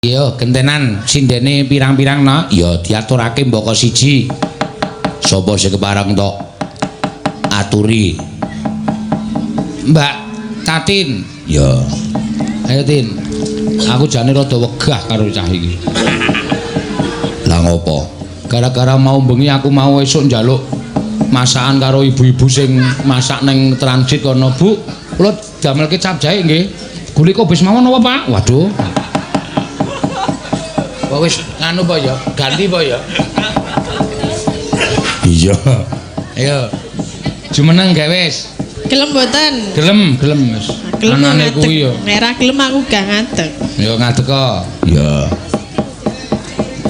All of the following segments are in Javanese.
Yo gentenan sindene pirang-pirang no? Ya diaturake mbaka siji. Sapa sing kepareng tok aturi? Mbak Tatin. Ya. Ayo Tin. Aku jane rada wegah karo cah iki. Lah ngopo? Gara-gara mau bengi aku mau esuk njaluk masakan karo ibu-ibu sing masak neng transit kono, Bu. Kula damel kecap jahe nggih. Gule kobis mawon apa, Pak? Waduh. Wah wis nganu apa ya? Ganti apa ya? Iya. Ayo. Jumeneng gak wis? Gelem mboten? Gelem, gelem wis. Gelem Anane ngadeg. kuwi ya. Nek ra gelem aku gak ngadeg. Ya ngadeg kok. Ya.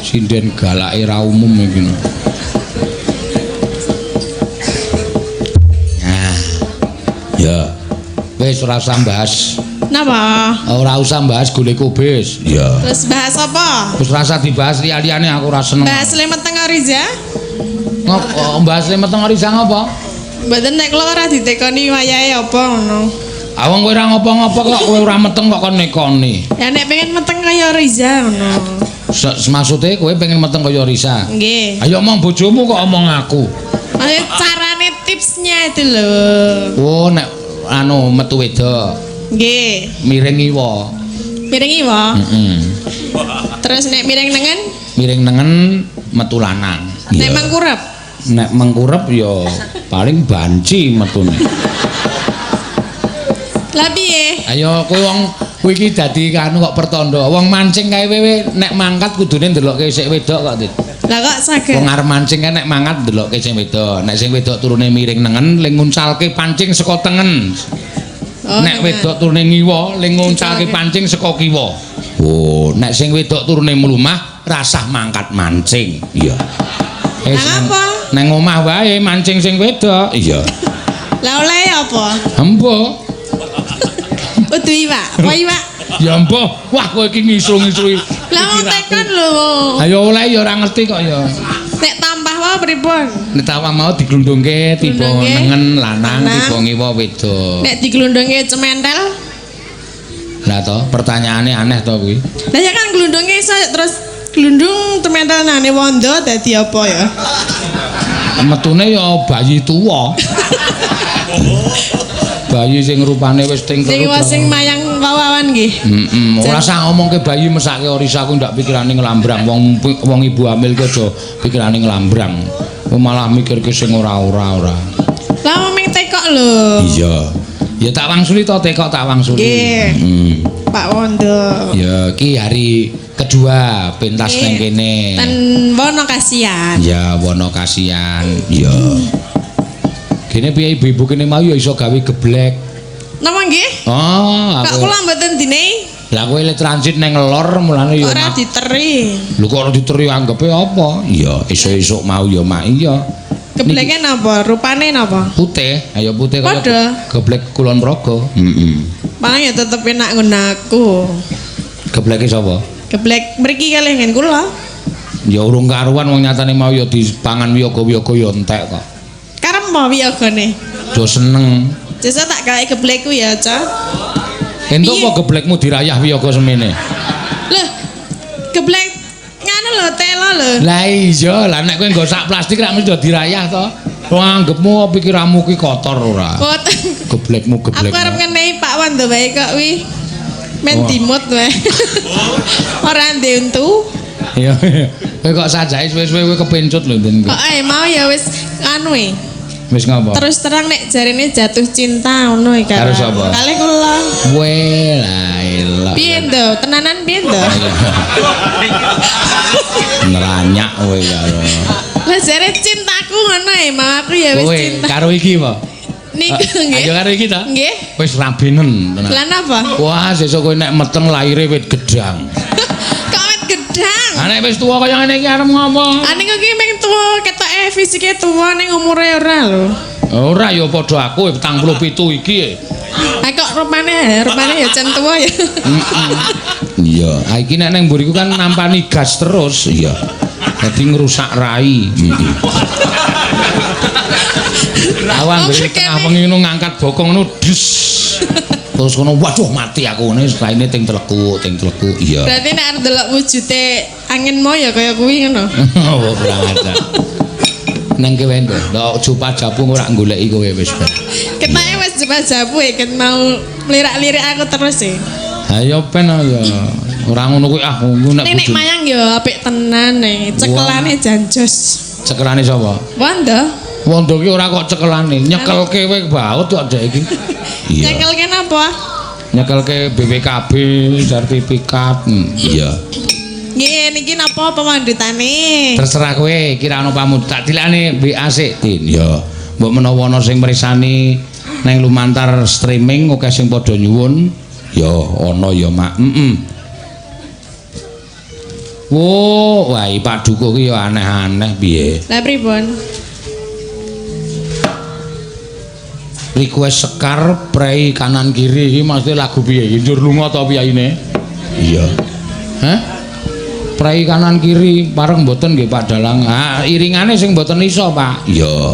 Sinden galake ra umum iki. Nah. Ya. Wis ora usah bahas. Napa? Ora usah bahas gule kubis. Iya. Terus bahas apa? Wis ora usah dibahas liya-liyane aku ora seneng. Bahas le meteng Riza? Ngopo bahas le meteng Riza ngopo? Mboten nek kula ora ditekoni wayahe apa ngono. Ah wong kowe ora ngopo-ngopo kok kowe ora meteng kok kon nekoni. Ya nek pengen meteng kaya Riza ngono. Maksude kowe pengen meteng kaya Riza. Nggih. Ayo omong bojomu kok omong aku. Maksudnya carane tipsnya itu lho. Oh nek anu metu wedok. Nggih. Miring iwa. Miring iwa. Heeh. Terus nek miring nengen? Miring nengen metu lanang. Nek mengkurep? Nek mengkurep ya paling banci metune. Lah piye? Ayo kowe wong kowe iki dadi anu kok pertanda. Wong mancing kae wewe nek mangkat kudune ndelokke sik wedok kok, Dit. Lah kok saged? Wong arep mancing kae nek mangkat ndelokke sing wedok. Nek sing wedok turune miring nengen, ling nguncalke pancing saka tengen. Oh, Nek wedok turune ngiwa, ling nguncalke pancing saka kiwa. Oh, nek sing wedok turune mlumah, rasah mangkat mancing. Iya. Lah apa? Nang omah wae mancing sing wedok. Iya. Lah oleh apa? Embo. Kudu iwak. Apa iwak? Ya embo. Wah, kowe iki ngisru-ngisru. Lah wong tekon lho. Ayo oleh ya ora ngerti kok ya. Nek tambah wae pripun? Nek tambah mau diglundungke tiba nengen lanang, tiba ngiwa wedok. Nek diglundungke cementel? Lah to, pertanyaane aneh to kuwi. Lah ya kan glundungke iso terus glundung cementel nane wondo dadi apa ya? Metune ya bayi tuwa. Bayi sing rupane wis ting sing sing mayang wawan nggih. Heeh, ora usah ngomongke bayi mesake Orisa aku ndak pikirane nglambrang. Wong wong ibu hamil ki aja pikirane nglambrang. Malah mikirke sing ora-ora ora. Lah mung tekok lho. Iya. Ya tak wangsuli to tekok tak wangsuli. Nggih. Heeh. Pak Wondo. Ya iki hari kedua pentas nang kene. Ten Wonokasian. Ya Wonokasian. Iya. Kene piye ibu-ibu kene mau ya iso gawe geblek. Napa nggih? Oh, aku. Kok kula mboten dine? Lah kowe le transit nang lor mulane ya ora diteri. Lho kok ora diteri anggepe apa? Iya, esuk-esuk mau ya mak iya. Gebleke napa? Rupane napa? Putih. Ayo putih kaya geblek Kulon Progo. Heeh. Paling ya tetep enak nggon aku. Gebleke sapa? Geblek mriki kalih ngen kula. Ya urung karuan wong nyatane mau ya dipangan wiyaga-wiyaga ya entek kok. Karep mau wiyagane. Do seneng. Sesuk tak gawe geblekku ya, Ca. Entuk apa geblekmu dirayah wiyaga semene? Loh, geblek nganu lho, telo lho. Lah iya, lah nek kowe nggo sak plastik rak mesti dirayah to. Wong anggepmu pikiranmu ki kotor ora? Boten. Geblekmu geblek. Aku arep ngenehi Pak Wondo wae kok wi. Men dimut wae. Ora ndek untu. Iya. Kowe kok sajake suwe-suwe kowe kepencut lho den. Kok ae mau ya wis anu e. Wis ngapa? Terus terang nek jarine jatuh cinta ngono iki karo sapa? Kalih kula. We la elok. Piye ndo? Tenanan piye ndo? Neranyak kowe karo. Lah jare cintaku ngono e, mau aku ya wis cinta. Karo iki apa? Niku nggih. Ayo karo iki ta? Nggih. Wis rabinen tenan. Lah napa? Wah, sesuk kowe nek meteng laire wit gedang. Kok wit gedang? Ah nek wis tuwa kaya ngene iki arep ngopo? Ah niku ki mung tuwa ketoke fisike tuwa ning umure ora lho. Ora ya padha aku 47 iki. Ah kok rupane ya cen tuwa ya. Iya, ah iki nek nang mburiku kan nampani gas terus. Iya. Dadi ngrusak rai. Heeh. Awan mburi tengah wengi ngono ngangkat bokong ngono des. Terus kono waduh mati aku ngene raine ting telekuk, ting telekuk. Iya. Berarti nek arep delok wujude angin mau ya kaya kuwi ngono. Oh, kurang ajar. Nang kewen to. Lha jupa japu ora goleki kowe wis. Ketake wis jupa japu e ket mau lirak-lirik aku terus e. Ha ya ben ya. Ora ngono kuwi ah nek nek mayang ya apik tenan e. Cekelane janjos. Cekelane sapa? Wondo. Wondo ki ora kok cekelane, nyekelke kowe baut kok dek iki. Iya. Nyekelke napa? Nyekelke BPKB, sertifikat. Iya. Nggih, niki napa pamandhutane? Terserah kowe, iki ra ono pamundhut. Tak tilane WA sik, Din. Ya. Mbok menawa ana sing mresani nang lumantar streaming akeh sing padha nyuwun. Ya, ana ya, Mak. Heeh. Wo, wah Pak Dukuh ki ya aneh-aneh piye? Lah pripun? Request Sekar prei kanan kiri iki maksude lagu piye iki? Njur lunga ta piyayine? Iya. Hah? Prei kanan kiri pareng mboten nggih Pak Dalang. Ah, iringane sing mboten iso, Pak. Iya.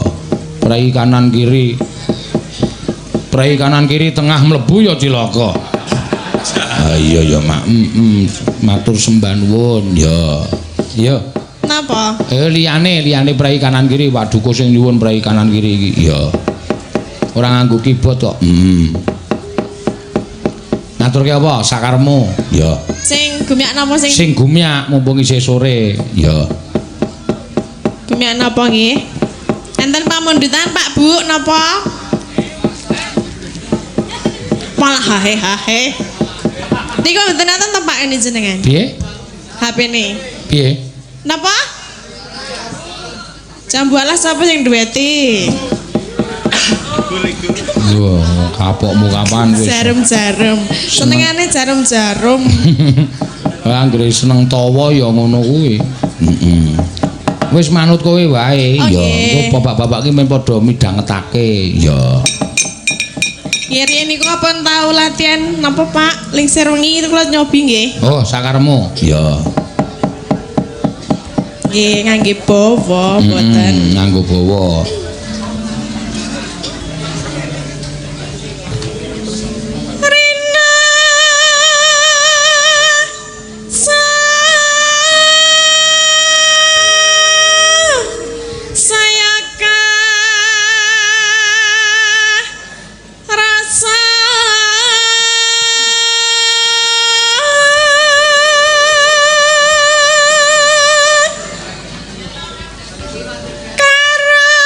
Prei kanan kiri. Prei kanan kiri tengah mlebu ya cilaka. Ah iya ya, Mak. Matur sembah nuwun. Ya. Iya. Napa? Liyane liyane prei kanan kiri Pak Dukuh sing nyuwun prei kanan kiri iki. Iya. Ora nganggo keyboard kok. Ngaturke apa sakaremu? Ya. Sing gumyak napa sing? Sing gumyak mumpung isih sore. Ya. Gumyak napa nggih? Enten pamundhutan Pak Bu napa? Malah hahe hahe. Niku mboten enten to Pak ini jenengan? Piye? HP-ne. Piye? Napa? Jambu alas sapa sing duweti? Wah, kapokmu kapan wis? Jarum-jarum. Senengane jarum-jarum. Lah anggere seneng tawa ya ngono kuwi. Heeh. Wis manut kowe wae. Ya, engko bapak-bapak ki men padha midhangetake. Ya. Ngiri niku apa tau latihan napa Pak? Lingsir wengi itu kula nyobi nggih. Oh, sakaremu. Ya. Nggih, ngangge bawa mboten. Nganggo bawa. Karo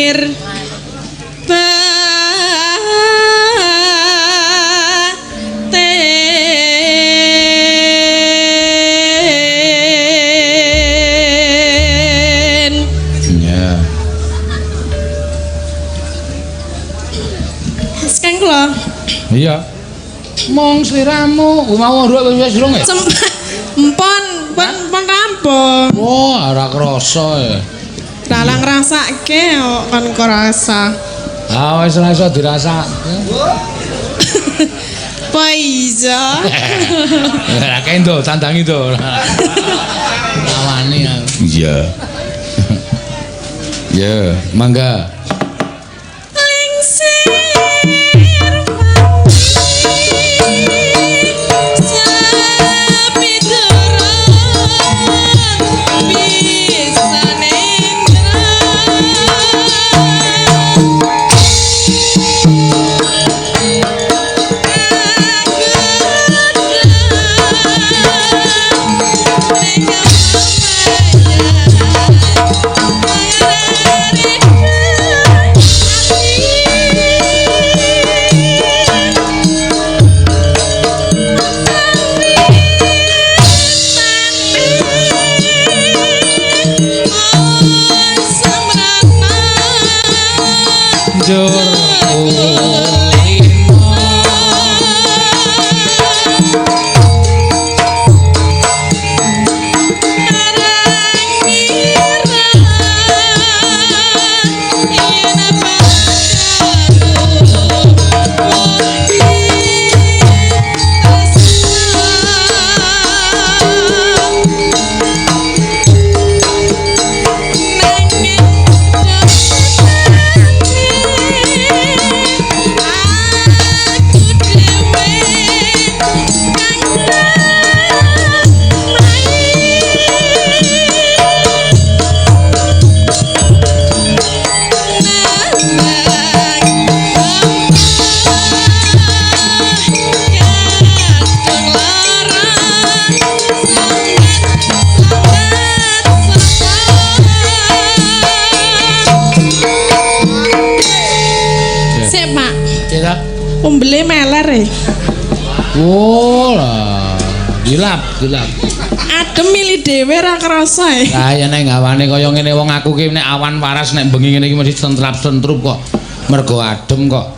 Lahir batin. Iya. Sekarang kula. Iya. Mong sliramu, mau nduk wis durung ya? Empon, pon pon rampung. Wah, ora krasa ya. Dalang ngrasake kok kon krasa. Ah, wis ora iso dirasake. Apa iso? Ora kendo, sandangi to. Rawani aku. Iya. Ya, mangga. Lingsir wangi sapituran bisa nendra. Njur Sik, Pak. Cita. Umbele meler e. Oh lah, dilap, dilap. Adem milih dhewe ra krasa e. Lah ya nek gawane kaya ngene wong aku ki nek awan waras nek bengi ngene iki mesti tentrap-tentrup kok. Mergo adem kok.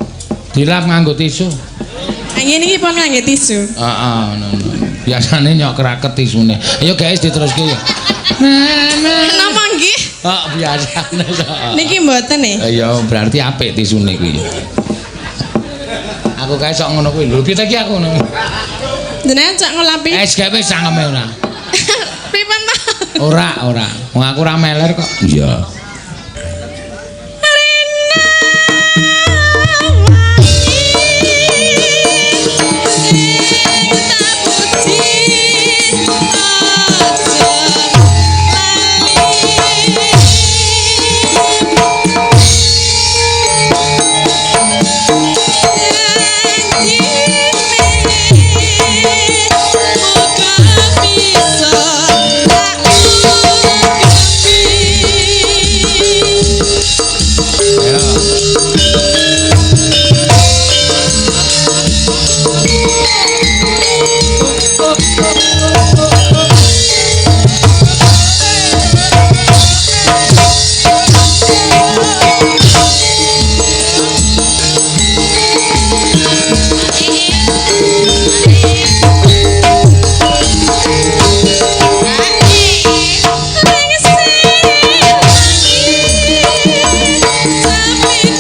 Dilap nganggo tisu. Ah, ngene iki pon ngangge tisu. Heeh, ngono. Biasane nyok kraket tisune. Ayo guys diteruske ya. Kenapa nggih? Oh, biasane to. Niki mboten e. Ya berarti apik tisune kuwi. Aku kae sok ngono kuwi. Lho piye ta iki aku ngono. Jenengan cak ngelapi. Es gawe wis cangkeme ora. Pripun ta? Ora, ora. Wong aku ora meler kok. Iya. Sing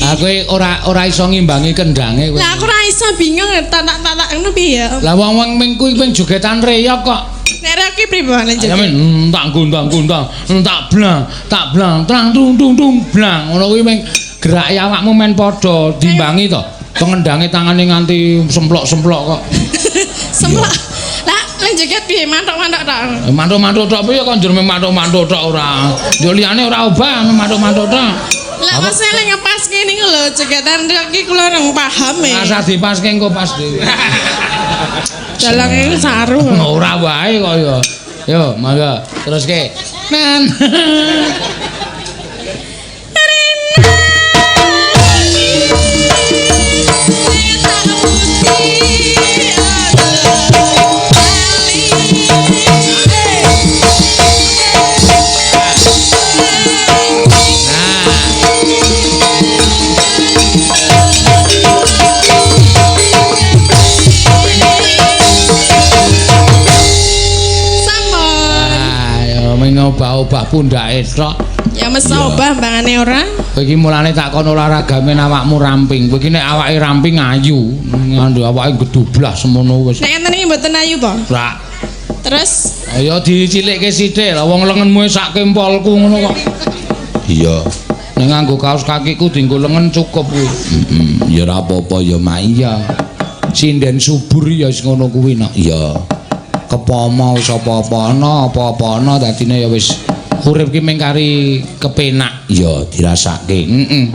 Lah kowe ora iso ngimbangi kendange kowe. Lah aku ora iso bingung tatak-tatak ngono piye ya. Lah wong-wong ming kuwi ping jogetan reyok kok. Nek ra ki pripun lanjut? Ya men tak gondang-gondang, tak blang, trang tung tung tung blang. Ngono kuwi ming gerake awakmu men padha dimbangi to. Pengendange tangane nganti semplok-semplok kok. Semplok. Lah lek joget piye mantuk-mantuk tok. Mantuk-mantuk tok piye kok njur mantuk-mantuk tok ora. Yo liyane ora obah mantuk-mantuk tok. Lah mas lek ngepaske niku lho jogetan reyok ki kula rong paham e. Asal dipaske engko pas dhewe. Dalange saru. Ora wae kok ya. Yo, mangga teruske. Nan. Sampun. Ayo mengobah-obah pundhake tok. Ya mesti obah mbangane ora. Kowe iki mulane tak kon olahraga men awakmu ramping. Kowe iki nek awake ramping ayu, ngandhu awake gedublah semono wis. Nek ngenten iki mboten ayu po. Rak. Terus Ayo dicilikke sithik lah wong lengenmu sak kempolku ngono kok. Iya. Nek nganggo kaos kakiku dienggo lengen cukup kuwi. Heeh, ya ora apa-apa ya Mak. Iya. Sinden subur ya wis ngono kuwi nok. Iya. Kepomo wis apa-apa ana, apa-apa ana dadine ya wis urip ki mung kari kepenak. Iya, dirasake. Heeh.